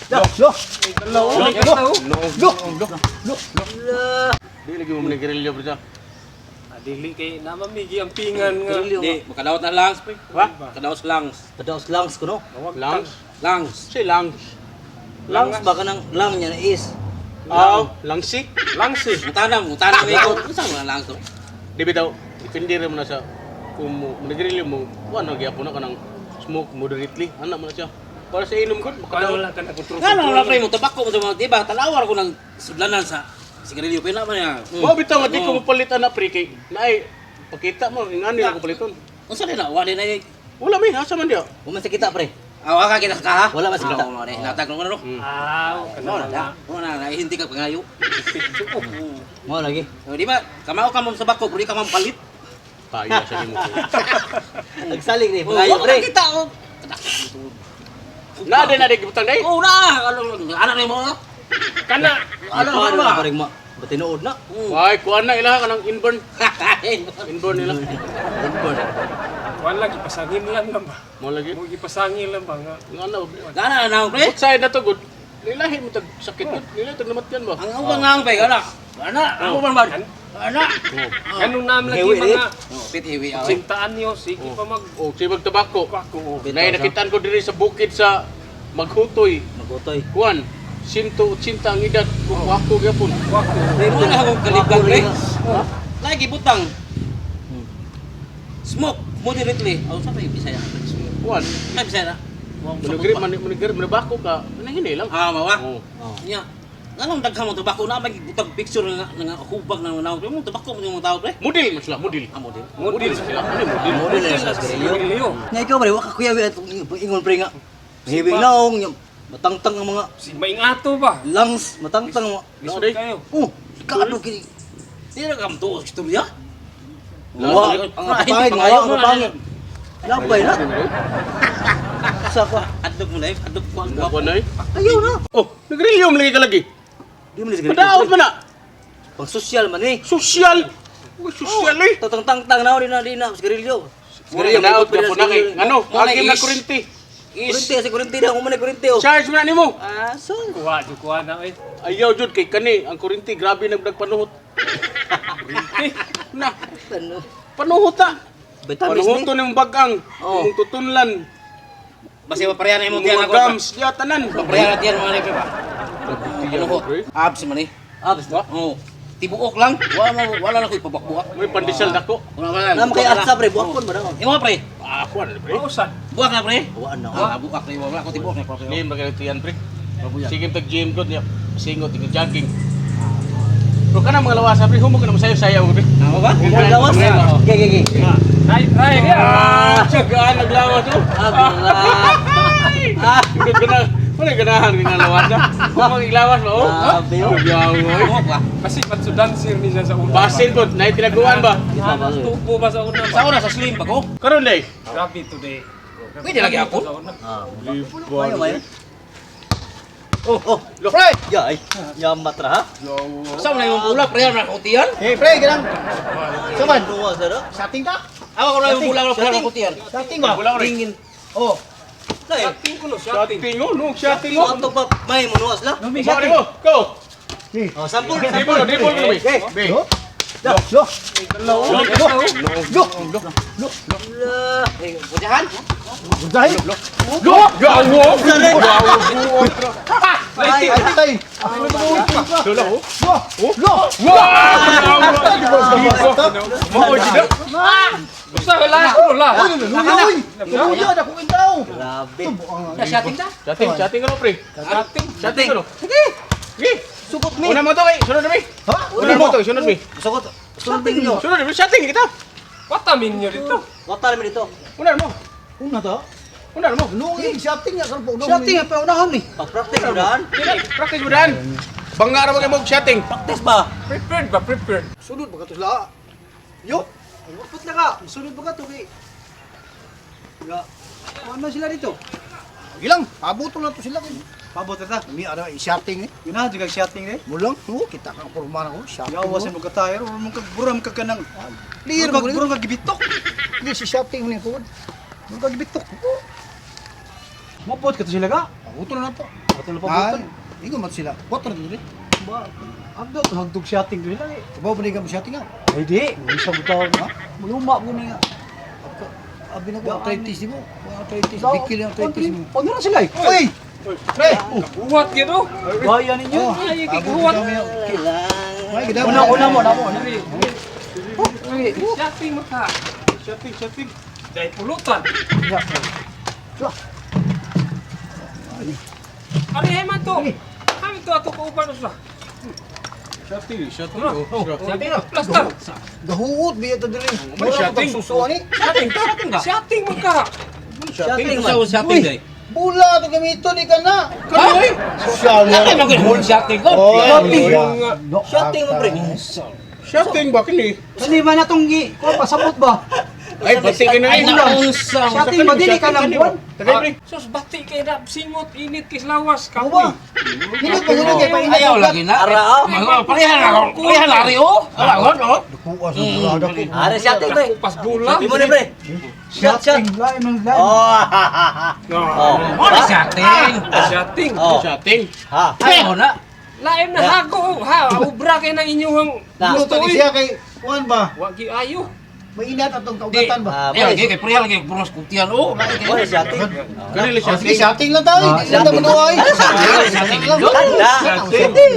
Lo! Lo! Lo! Lo! Di lagi mo manigarilyo, pre, sa. Dili kay namamigi ang pingan nga. Sigarilyo. Di, makadawat na lungs, pre. Wa? Makadawat sa lungs. Padaos lungs ko no. Lungs? Lungs. Si lungs. Lungs ba ka ng lung niya na is? Aw, langsi. Langsi. Mutanang, mutanang ikot. Unsa man ang lungs to? Di bitaw, depende rin mo na sa kung mo manigarilyo mo, wa na gyapon na kanang smoke moderately. Ana mo na siya. Para sa inom ko, Paano makadaw. lang ka nagkontrol? Nga nang wala, pre, mo tabako mo sa mga, di ba? Talawar ko ng sudlanan sa sigarilyo pero na man niya. Wa bitaw nga di ko mopalit ana, pre, kay naay pakita mo ingani ako paliton. Unsa din na? Wa din na. Wala may asa man diya. Wala man sa kita, pre. Awa ka kita ka ha? Wala man sa kita. Ah, wala na. Hinatag ko na no. Ah, Wala na. Wala na, hindi ka pangayo. Mo lagi. So, di ba? Kamao ka mo sa bako, pero di ka mampalit. Kaya sa nimo. Nagsalig ni Oh, pangayo, wala pre. kita oh. Na din na di gibutang day. Oh na, ano anak ni mo na. Kana. Ano Ano ba? na pa ma. Batinuod na. Ay, kuan na ila kanang inburn. Inburn nila. Inburn. Wala gipasangin lang lang ba. Mo lagi. Mo gipasangin lang ba nga. Nga na. Gana na pre. Both side na to good. Nilahi mo tag sakit gud. Nila tag namatyan ba? Ang ubang nang pre, ana. Ana, ang ubang ba? Ana. Ganun nam lagi Hewi, mga Oh, pit hiwi aw. sintaan niyo sige pa mag Oh, sibag tabako. ako. Nay nakitaan ko diri sa bukid sa Maghutoy. Magutoy. Kuan, 180 ang edad ko wako gyapon. Wako. Wala akong kalibang pre. Lagi butang. Smoke moderately. Oh, sa may Bisaya. Kuan, Ay, Bisaya na. manugri man manugri manabako ka. Nanghinay lang. Ah, mawa. Oh. Nya. Nganong daghan mo tabako na may butang picture nga nga hubag na naw pre. Mo tabako mo yung mga tao, pre. Model man sila, model. Ah, model. Model sila. Ano model? Model na sa sigarilyo. Sigarilyo. Nga ikaw, pre, wa ka kuya atong ingon, pre, nga. Hiwing naong, yung matangtang ang mga Si maingato ba? lungs, matangtang ang mga Lisod Day. kayo. Oh, kaano kini? Di na kam tuos istorya. Wa, ang pangit, wa ang pangit. Labay na. Sa ka. Adlok mo life, adlok ko ang Kuan ay. Ayaw na. Oh, nagrilyo man lagi ka lagi. Di mo na sigarilyo. Padaot man na. Pang sosyal man eh. Social. Uy, social eh. Tatang-tang na di na sigarilyo. Sigarilyo may daot butpin ka po na kay. sigarilyo. Ano? Mo na Agim na is. kurinti. Kurinti, sa kurinti na, mo na kurinti oh. Charge mo na nimo. Ah, so. Kuha, di kuha na eh. Ayaw jud kay kani ang kurinti grabe nagpanuhot. Na, Ano? panuhot ta. Vitamins ni. Panuhoto nimong bagang, Oh. imong tutunlan, Basta pareha na imong tiyan imong ako. gums, ya tanan. Pareha na tiyan mga life ba. Panuhot. Abs man eh. Ah, basta. Oh. Tibuok lang. Wala na wala na ko'y pabakbuak. May pandesal dako. Wala wala. Nama kay Atsa, pre, buakon ba na? Imo pre. Ah, kuan pre. Mausan. Buak na, pre. Buwan na. Ah, buak pre. Wala ko tibuok na, pre. Slim ba kayo tiyan, pre? Sige tag gym ko niya. Singot tig jogging. Bro kana mga lawasa, pre, humog ka na masayo-sayaw, pre. Tama ba? Ang lawas. Okay, okay, okay. Try, try. Ah, tsagaan naglawas oh. Ah, gula. Ah, Hindi ka na, wala ganahan nga lawas ah. Humog iglawas ba oh? Grabe, oh. Yaw, oy. Buak ba? Kasi patsudansir ni siya sa una. Basin po, na tinaguan ba? Hanas tubo ba sa una? Sa una sa slim ba ko? Karon day. Grabe today. Pwede lagi ako. Sa una. Ah, mayo, mayo. Oh, oh, pre! Ya, ay, yamat ra ha. Sa una imong pula pre na ko tiyan. Eh, pre, ganang. Saman? Duwa sa ra. Sating ta? Awa ko na imong pula pre na ko tiyan. Sating ba? Wala ko rin. Tingin. Oh. Dai. Shotting ko no, shotting. Shotting oh, no, shotting oh. So ato pa may munuas la. Mao mo, go. Oh, sampol. Dribble, dribble ko Eh, be. lo. Lo. Lo. Lo. Lo. La. Eh, Bujahan. Dahil. Go! Gawo! Ay, ay, tay. Lola oh. Lo. Lo. Mao jud. Basta wala ko la. Luyoy. Luyoy na kung tao. Grabe. Sa shotting ta? Chatting, chatting ko pre. Shotting. Chatting ko. Sige. Sige. Sukot mi. Una mo to kay, sunod mi. Ha? Una mo to, sunod mi. Sukot. Sunod ninyo. Sunod mi, chatting kita. Watamin niyo dito. Watar mi dito. Una mo. Una ta. Una mo. Luyoy, shotting nga karon po. Shotting pa unahan ni. Pag-practice mo daan. Practice mo daan. Bangga ra mo chatting. Practice ba? Prepared ba? Prepared. Sunod ba ka to sila? Yo. Put na ka. Sunod ba ka to kay? Ya. Ano sila dito? Gilang, pabuto na to sila kay. Pabot na ta. Mi ara shotting eh. Yun na, juga shotting eh. Mulang, oh, kita ka porma na ko, shotting. Yawa sa mga tayo, mong kagburam ka kanang Clear buram mo ka buram ka gibitok. Hindi si shotting ni ko. Buram ka gibitok. Mupot ka to sila ka. Abuto na to. Ato na pabuton. Ay, ingon man sila. Kuwatro na diri. Ba, agdo to hagdog shotting to sila eh. Kabaw pa ni ka mo shotting ah. Ay di, isa butaw na. Luma po ni nga. Abi na ko arthritis nimo. Wa arthritis, bikil ang arthritis mo. Ano na sila eh? Uy! Pre! Buhat gyud oh. Gaya ninyo. Ay, kiguhat. Ay, gidamo. Una, una mo, na mo. na. Shopping mo ka. Shopping, shopping. Dahil pulutan. Ari hay man to. Kami to ato kauban usla. Shopping, shopping. Oh, Shopping Plaster. Gahuot biya ta diri. May Mura shotting. ko susuan ni. Shopping, shopping ka. Shopping man ka. Shopping sa shopping day. Bula to gamiton ni ka na. Kani oy. Social. Ay mag shopping ko. Shopping. Shotting mo pre. Shopping ba kini? Dali ba na tong gi? Kuha pasabot ba? Ay, bati ka na. Ay naunsa. Shopping ba dili ka ng buwan? Tagay pre. Sus bati kay na singot init kay lawas Uba. kapoy. Nindot pa yun kay painit. Ayaw lagi na. Ara, oh. Mga parehan na ako. Parehan na rin oh. Ala oh. Nakuha sa bula dako. Are shotting pre. Pas bula. Mo ni pre. Shot shot. Shopping, lain man lain. Oh. No. Oh. Wala shopping. Shopping. Oh. Shopping. Ha. Pareho na. Laim na hago ha ubra kay nang inyong Na. gusto Gusto ni oy. siya kay kuan ba? Wa gi ayo. Mainat atong kaugatan ba? Ah, Ayaw mo lagi kay parehan lagi puros kutian oh. Lagi ni shotting. Kani Oh, sige, shotting lang tayo. Hindi lang Shotting. naman ay. Shotting. Tanda. Shopping.